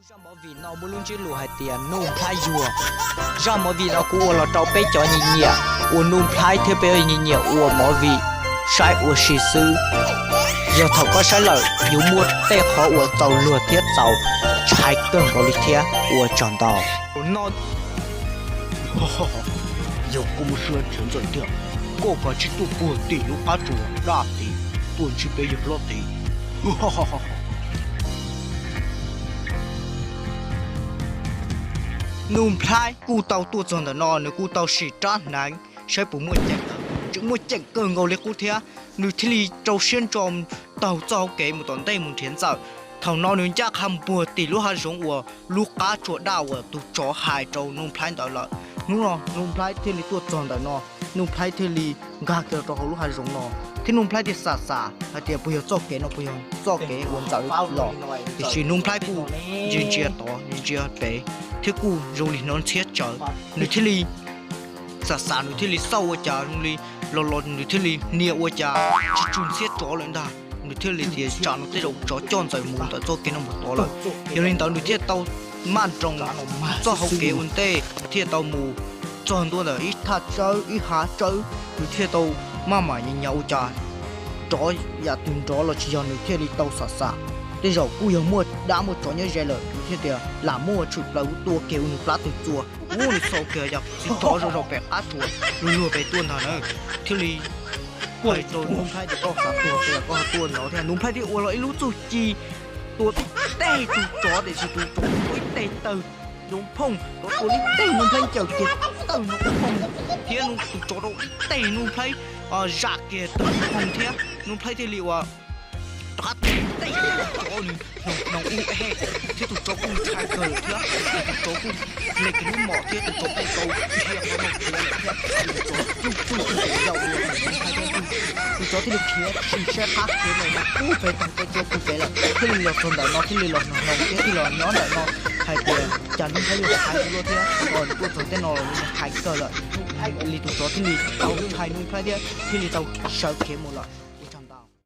Zaj movie no muaj lub ntsiab lus hais tias Nuj Nplhaib yuag. Zaj movie no kuv ua los rau peb cov nyiam nyiam ua Nuj Nplhaib thiab peb cov nyiam nyiam ua movie saib ua si xwb. Yog thaum koj saib lawm yuav muaj tej qhov uas txaus luag thiab txaus ntshai kawg nkaus li thiab. Ua tsaug ntau. Yog koj muaj siab ntshav ntxawm tiag, koj kav tsij tuaj puag tim lub qab tsuas daj tid, tuaj ntsib peb yawg hlob tid. Nuj Nplhaib kuj tau tuaj txog ntawm no, nws kuj tau sim rab hneev saib puas muaj ceem. Tseem muaj ceem kawg nkaus li qub thiab, nws thiaj li rau siab ntso taug txoj hauv kev mus tom ntej mus nrhiav ntxawm. Thaum no nws ncaj qha mus puag tim lub hav zoov uas lub qab tsuas daj uas tus tsov hais rau Nuj Nplhaib ntawd lawm. Hnub no Nuj Nplhaib thiaj li tuaj txog ntawm no, Nuj Nplhaib thiaj li nkag kiag rau hauv lub hav zoov no, thiab Nuj Nplhaib thiaj xam xam hais tias puas yog txoj kev no puas yog txoj kev uas ntxawm los. Tiam sis Nuj Nplhaib kuj ntsia ntsia tod ntsia ntsia pem, thiab kuj zoo li hnov ntxhiab tsawv. Nws thiaj li xam xam, nws thiaj li xauj ua cas zoo li los los nws thiaj li hnia ua cas tsis tsw ntxhiab tsov lawm ntag. Nws thiaj li tias tsam no tej zaum tsov coj ntxawm mus ntawm txoj kev no mus tod lawm. Yog li ntawd nws thiaj tau maj nroos txoj hauv kev ua ntej, thiaj tau mus txog ntua ntawm ib thaj tsawb ib hav tsawb, nws thiaj tau maj mam nyas nyas ua cas rov yam twg nrov los tsis yog, nws thiaj li tau xam xam tej zaum kuj yog muaj dab muaj tsov nyob ze lawm, nws thiaj tias lam muaj tshwm plaws tua kiag ua nws plab tug txua. Ub, nws xauj kiag yog txiv tsov zoo zoo pem qab tsuas luag luag pem tuaj ntag na, thiaj li hais rau Nuj Nplhaib tias koj xav tuag ces koj ho tuaj no thiab. Nuj Nplhaib thiaj ua los ib lub txuj ci tua tib teg tus tsov, tiam sis tus tsov tua ib teg tawg nrov phooj, tua ib teg Nuj Nplhaib ncaws kiag tawg nrov phooj, thiab tus tsov rau ib teg Nuj Nplhaib zam kiag tawg nrov phooj thiab. Nuj Nplhaib thiaj li ua rov qab tua ib teg, tus tsov nws hnoos hnoos ub he, thiab tus tsov kuj ntshai kawg thiab. Tus tsov kuj hle kiag lub mom thiab tus tsov kuj tau dhia qhov muag khiav lawm thiab. Tus tsov tsuj tsuj tsuj tsuj yaum ua Nuj Nplhaib thiab, tus tsov thiaj li khiav sim saib qab khiav mus no ub pem tag tej tsua puag pem lawm, thiaj li los txog ntawm no thiaj li los hnoos hnoos thiab thiaj los nyob ntawm no hais tias cas Nuj Nplhaib yuav hais ua luaj thiab, nws tuaj txog tej no los nws hais kawg lawm. Li tus tsov thiaj li tau ntshai Nuj Nplhaib thiab thiaj li tau sawv khiav mus lawm.